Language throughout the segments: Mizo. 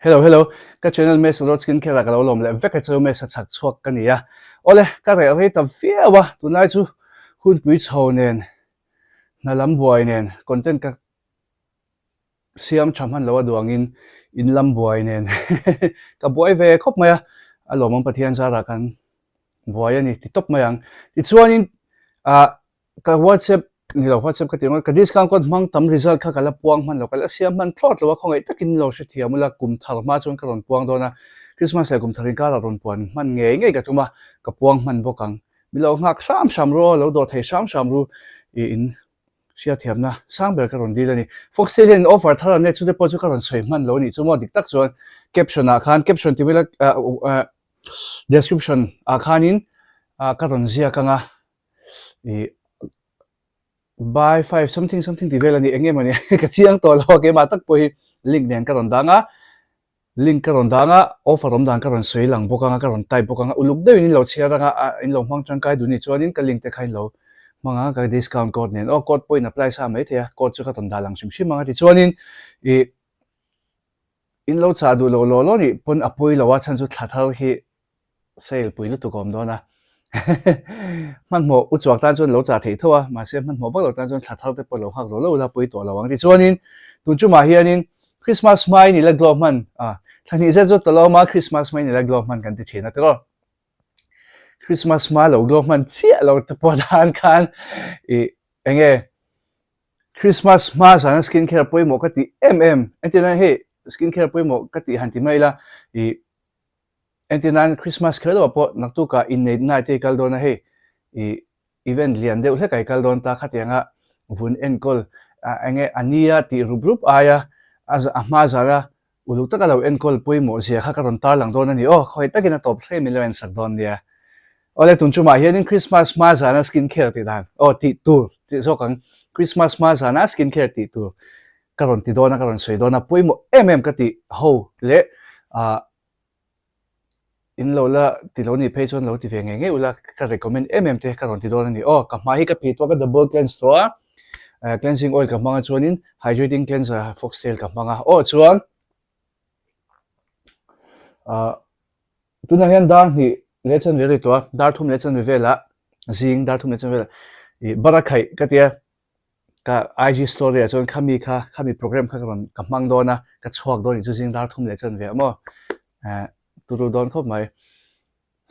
Hello hello ka channel Mesa Lord Skin Care ah ka lo lawm leh vek a cheu Mesa chhak chhuak ka ni a awle ka reh rei ta viau a tunlai chu hunpui chho nen hna lam buai nen content ka siam tha hman lo a duangin in lam buai nen ka buai ve khawp mai a a lawmawm Pathian zarah kan buai a ni ti tawp mai ang tichuanin ah Ka WhatsApp ni lo WhatsApp ka ti ringawt ka discount code hmang tam result kha ka la puang hman lo ka la siam hman thlawt lo a khawngaih takin lo hrethiam ula kum thar hma chuan ka rawn puang dawn a Christmas leh kum thar inkarah rawn puan hman ngei ngei ka tum a ka puang hman bawk ang mi lo nghak hram hram ru aw lo dawh thei hram hram ru i in hriatthiamna sang ber ka rawn dil a ni Foxtail hian offer thar an nei chute pawh chu ka rawn sawi hman lo a nih chu maw dik tak chuan caption ah khan caption ti ila ah description ah khanin ah ka rawn ziak ang a. Ih buy five something something tih vel a ni eng nge mawni ka chiang tawh lo a keimah tak pawh hi link nen ka rawn dang a link ka rawn dang a offer awm dan ka rawn sawi lang bawk ang a ka rawn type bawk ang a uluk deuhin in lo chhiar ang a ah in lo hmang tangkai duh ni chuanin ka link te kha in lo hmang ang a ka discount code nen aw code pawh in apply sa mai thei a code chu ka rawn dah lang hrim hrim ang a tichuanin ih in lo chah duh loh law law nih pawn a pawi lo a chhan chu thla thar hi Sale pui lutuk a awm dawn a. Hmanhmawh u chuak tan chuan lo chah theih tho a, mahse hmanhmawh vak lo tan chuan thla thar te pawh lo nghak rawh lo ula pawi tawh lo ang. Tichuanin tun chumah hianin Christmas hmain i la glow hman a, thla hnih zet zawt ta lo awm a, Christmas hmain i la glow hman kan ti thin a tiraw. Christmas hma lo glow hman chiah lo te pawh dan khan i eng nge Christmas hma zana skin care pawimawh ka tih em em, entirna hei skin care pawimawh ka tih han ti mai ila i Entir nan Christmas kher lo ah pawh naktukah inneihna te i kal dawn a hei ih event lian deuh hlek ah i kal dawn ta khatianga vun enkawl ah enge a nia tih rup rup aia a a hma zara uluk taka lo enkawl pawimawh zia kha ka rawn tarlang dawn a ni aw khawi takin a tawp thleng min lo ensak dawn nia. Awle tun chumah hianin Christmas hma zana skin care tih dan aw tih tur tih zawk ang Christmas hma zana skin care tih tur ka rawn ti dawn a ka rawn sawi dawn a pawimawh em em ka tih ho leh ah In lo la ti lo nih phei chuan lo ti ve ngei ngei ula ka recommend em em te ka rawn ti dawn a ni aw ka hmai hi ka phih tawh a ka double cleanse tawh a eh cleansing oil ka hmang a chuanin hydrating cleanser foxtail ka hmang a aw chuan ah tunah hian dar hnih leh chanve a ri tawh a dar thum leh chanve velah zing dar thum leh chanve velah ih barakhaih ka tia. Ka IG story ah chuan khami kha khami program kha ka rawn ka hmang dawn a, ka chhuak dawn nih chu zing dar thum leh chuan ve maw eh turu dawn khawp mai.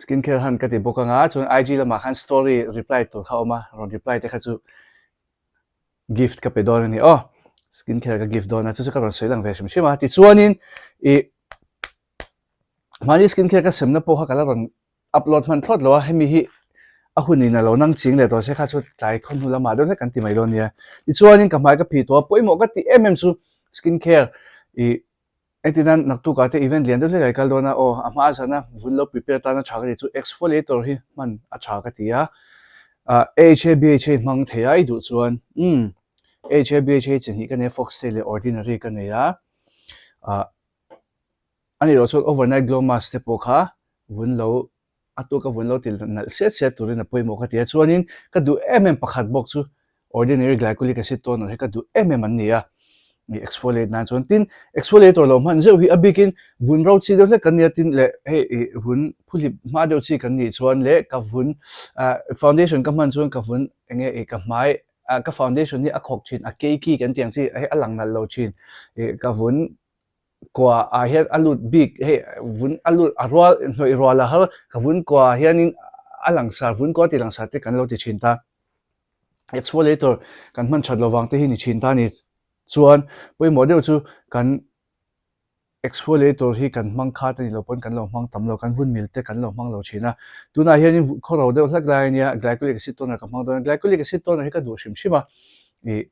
Skin care han ka ti bawk anga chuan IG lamah khan story reply tur kha a awm a, rawn reply te kha chu gift ka pe dawn a ni aw. Skin care ka gift dawn a chu chu ka rawn sawi lang ve hrim hrim a. Tichuanin ih mahni skin care ka semna pawh kha ka la rawn upload hman thlawt lo a, hemi hi a hun in a lo nang ching leh tawh se kha chu tlai khaw hnu lamah deuh hlek kan ti mai dawn nia. Tichuanin ka hmai ka phih tawh a, pawimawh ka tih em em chu skin care ih engtin nan naktukah te event lian deuh hlek a i kal dawn a, aw a hma zana vun lo prepare tan a tha ka ti chu exfoliator hi hman a tha ka ti a, ah AHA BHA hmang thei a i duh chuan umm AHA BHA chi hnih ka nei a foxtail leh ordinary ka nei a, ah A nih loh chuan overnight glow mask te pawh kha vun lo a tuka vun lo ti nalh siat siat turin a pawimawh ka ti a. Chuanin ka duh em em pakhat bawk chu ordinary glycolic acid toner hi ka duh em em an ni a, ih exfoliate nan chuan. Tin, exfoliator lo hman zeuh hi a bikin vun ro chi deuh hlek kan nia tin leh hei ih vun phuhlip hma deuh chi kan nih chuan leh ka vun ah foundation ka hman chuan ka vun eng nge ih ka hmai ah ka foundation hi a khawk thin a cakey kan tih ang chi hei a lang nalh lo thin ih ka vun kua ah hian a lut bik hei vun a lut a rual hnawih rual a har ka vun kua ah hianin a langsar vun kua tih langsar te kan lo ti thin ta exfoliator kan hman that lovang te hi ni thin ta a ni chuan pawimawh deuh chu kan exfoliator hi kan hmang khat a ni lo pawn kan lo hmang tam lo kan vun mil te kan lo hmang lo thin a tunah hianin khaw ro deuh hlek lai a nia glycolic acid toner ka hmang dawn a glycolic acid toner hi ka duh hrim hrim a ih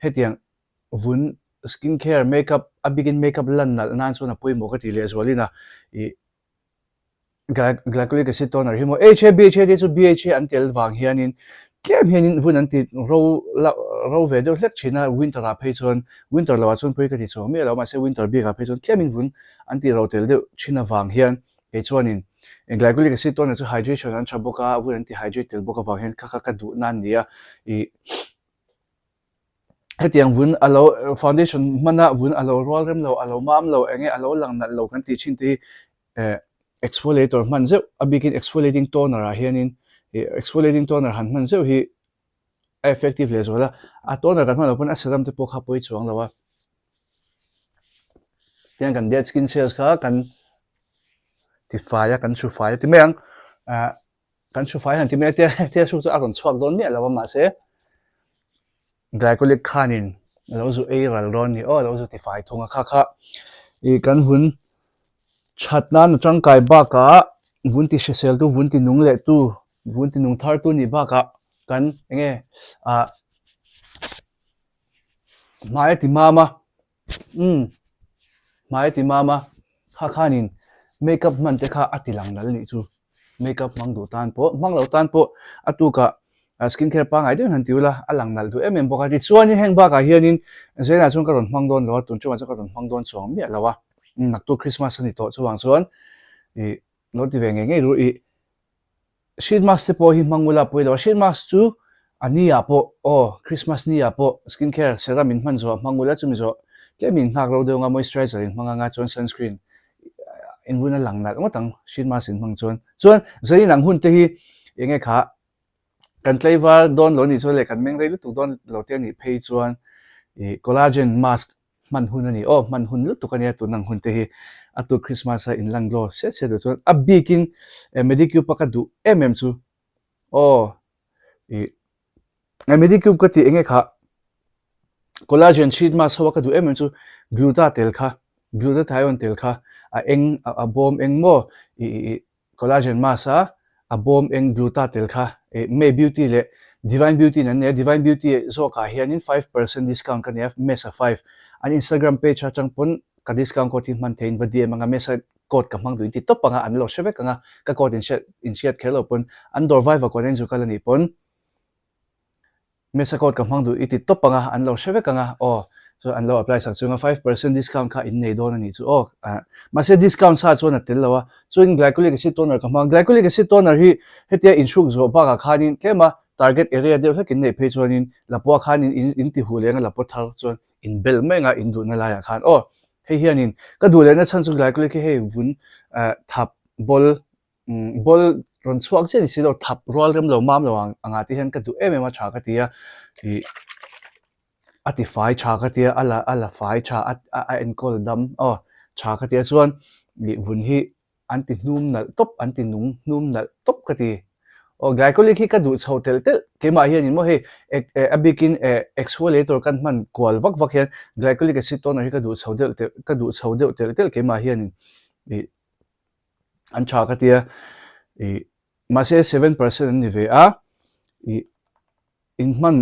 hetiang vun skin care makeup a bikin makeup lan nalh nan chuan a pawimawh ka tih leh zualin a ih glycolic acid toner hi maw HA BHA te chu BHA an tel vang hianin tlem hianin vun an ti ro la ro ve deuh hlek thin a winter ah phei chuan winter lo ah chuan pawi ka ti chhuak miah lo mahse winter bik ah phei chuan tlemin vun an ti ro tel deuh thin avang hian kei chuanin glycolic acid toner chu hydration an tha bawk a vun an ti hydrate tel bawk avang hian kha kha ka duh nan nia ih. Hetiang vun a lo foundation hmana vun a lo rual rem lo, a lo mam lo, eng nge a lo lang nalh lo kan tih thin te hi eh exfoliator hman zeuh a bikin exfoliating toner ah hianin ih exfoliating toner han hman zeuh hi a effective leh zual a, a toner kan hman loh pawn a serum te pawh kha pawi chuang lo a. Tiang kan dead skin cells kha kan tifai a kan hru fai a ti mai ang ah Kan hru fai han ti mai a tia tia hru chu a rawn chhuak dawn miah lo a mahse glycolic khanin a lo zu ei ral dawn ni aw a lo zu ti fai thung a kha kha ih kan vun that nan a tangkai bakah vun ti hrisel tu vun ti nung leh tu vun ti nung thar tu nih bakah kan eng nge ah hmai a ti mam a. Umm hmai a ti mam a, kha khanin makeup hman te kha a ti lang nal nih chu, makeup hmang duh tan pawh hmang lo tan pawh a tukah skin care pangngai deuhin han ti ula a lang nalh duh em em bawk a, tichuanin heng bakah hianin Zainah chuan ka rawn hmang dawn lo a, tun ṭumah chuan ka rawn hmang dawn chuang miah lo a, naktuk Christmas a ni tawh chuvang chuan ih lo ti ve ngei ngei ru ih. Sheet mask te pawh hi hmang ula pawi lo a, sheet mask chu a ni ah pawh aw Christmas ni ah pawh skin care serum in hman zawh hmang ula chumi zawh tlem in nghak ro deuh anga moisturizer in hmang anga chuan sunscreen in vun a lang nalh ngawt ang sheet mask in hmang chuan chuan zanin ang hun te hi eng nge kha kan tlaivar dawn lo nih chuan leh kan meng rei lutuk dawn lo te a nih phei chuan ih collagen mask hman hun a ni aw, hman hun lutuk a nia tun ang hun te hi a tuk Christmas a in lang glow set set duh chuan a bikin Medicube a ka duh em em chu aw ih Medicube ka tih enge kha collagen sheet mask ho a ka duh em em chu gluta tel kha glutathione tel kha a eng a bawm eng maw ih ih Collagen mask a, a bawm eng gluta tel kha eh May Beauty leh Divine Beauty in an nei a, Divine Beauty zawkah hianin 5% discount ka nei a, Mesa 5 an Instagram page atang pawn ka discount code hi hman theihin va DM anga Mesa code ka hmang duh in ti tawp anga an lo hre vek anga ka code in hriat in hriat kher lo pawn an dawr vai va kawn a in zukal anih pawn Mesa code ka hmang duh i ti tawp anga an lo hre vek anga aw chuan an lo apply sak chunga 5% discount kha in nei dawn a nih chu aw ah mahse discount sa chuan a tel lo a chuan glycolic acid toner ka hmang glycolic acid toner hi hetia inhruk zawh bakah khanin tlema target area deuh hlek in neih phei chuanin lapua khanin in in ti huh leh anga lapua thar chuan in bel mai anga in duhna laiah khan aw hei hianin ka duh lehna chhan chu glycolic hi hei vun ah thap bawl Ball rawn chhuak chiah ni si lo, thap rual rem lo mam lo ang angah te hian ka duh em em a tha ka ti a, ih a ti fai tha ka ti a, a la a la fai tha a a enkawl dam aw tha ka ti a chuan ih vun hi an ti hnum nalh tawp an ti nung hnum nalh tawp ka ti. Aw glycolic hi ka duh chho telh telh keimah hianin maw hei a bikin exfoliator kan hman kual vak vak hian glycolic acid toner hi ka duh chho deuh telh ka duh chho deuh telh telh keimah hianin ih an tha ka tia ih mahse 7% an ni ve a ih in hman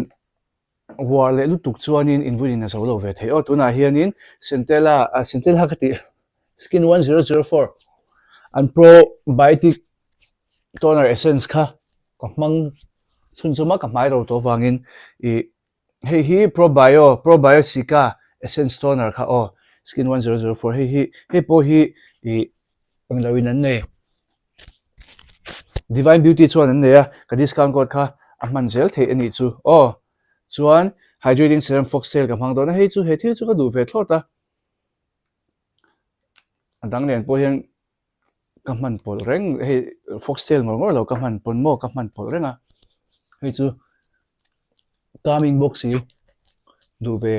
uar leh lutuk chuanin in vunin a zo lo ve thei aw tunah hianin Centella ah Centella ka tih skin 1004 an probiotic toner essence kha ka hmang chhunzawm a ka hmai ro tawh avangin ih Hei hi Probio, Probio Cica Essence Toner kha aw, Skin 1004 hei hi, hei pawh hi ih englo in an nei. Divine Beauty chuan an nei a, ka discount code kha a hman zel theih a nih chu aw. Chuan Hydrating Serum Foxtail ka hmang dawn a, hei chu he thil chu ka duh ve thlawt a. A dang nen pawh hian ka hman pawlh reng hei foxtail ngawr ngawr lo ka hman pawn maw ka hman pawlh reng a hei chu calming bawk si duh ve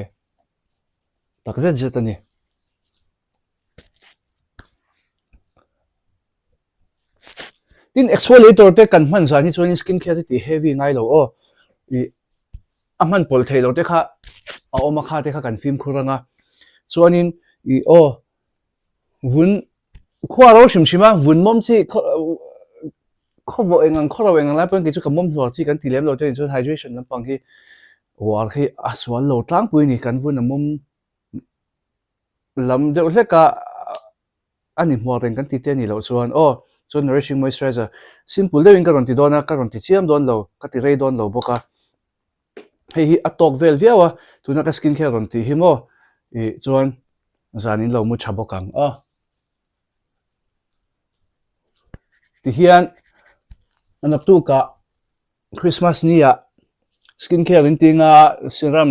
tak zet zet a ni. Tin exfoliator te kan hman zan hi chuan skin care te tih heavy ngai lo aw ih a hman pawlh theih loh te kha a awm a kha te kha kan fimkhur ang a chuanin ih aw Vun khua ro hrim hrim a, vun mawm chi khawvawh eng ang khawro eng ang lai pawhin kei chu ka mawm hnuar chi kan ti lem lo te chuan hydration lampang hi uar hi a sual lo tlangpui a ni kan vun a mawm lam deuh hlek a a ni hmuar reng kan ti te a nih loh chuan aw chuan nourishing moisturizer simple deuhin ka rawn ti dawn a ka rawn ti chiam dawn lo ka ti rei dawn lo bawk a. Hei hi a tawk vel viau a, tuna ka skin care rawn tih hi maw ih chuan zan in lo mu tha bawk ang aw. Tihian naktukah Christmas ni ah skin care in tinga serum.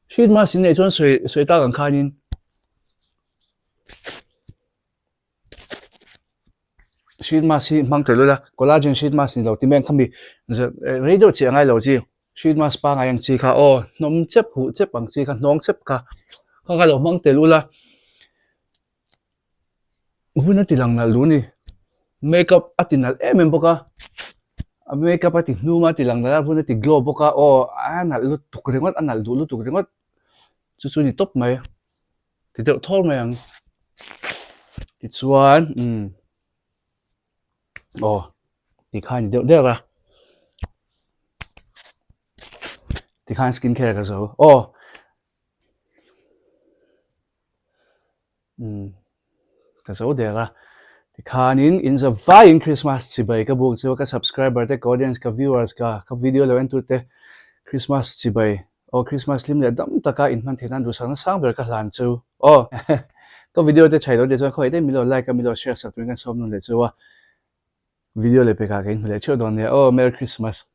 Sheet mask in nei chuan sawi sawi tak ang khanin sheet mask hi hmang tel ula collagen sheet mask ni lo ti mai ang khami rei deuh chiah angai lo chi sheet mask pangai ang chi kha aw hnawm chep huh chep ang chi kha hnawng chep kha kha kha lo hmang tel ula hun a ti lang nalh duh a ni makeup a ti nalh em em bawk a a makeup a ti hnum a ti lang nalh a hun a ti glow bawk a aw a nalh lutuk ringawt a nalh duh lutuk ringawt chu chu a ni tawp mai. Ti deuh thawr mai ang. Tichuan umm aw tikhan a ni deuh der a. Tikhan skin care ka zo aw. Umm ka zo der a. Tikhanin in za vaiin Christmas chibai ka buk chu ka subscriber te ka audience ka viewers ka ka video lo en tute Christmas chibai Aw Christmas hlim leh dam taka in hman theih nan duhsakna sang ber ka hlan chu aw ka video te thailo te chuan khawi te milo like a milo share sak turin kan sawm nawn leh chu a video leh pekah ka inhmu leh theuh dawn nia aw Merry Christmas.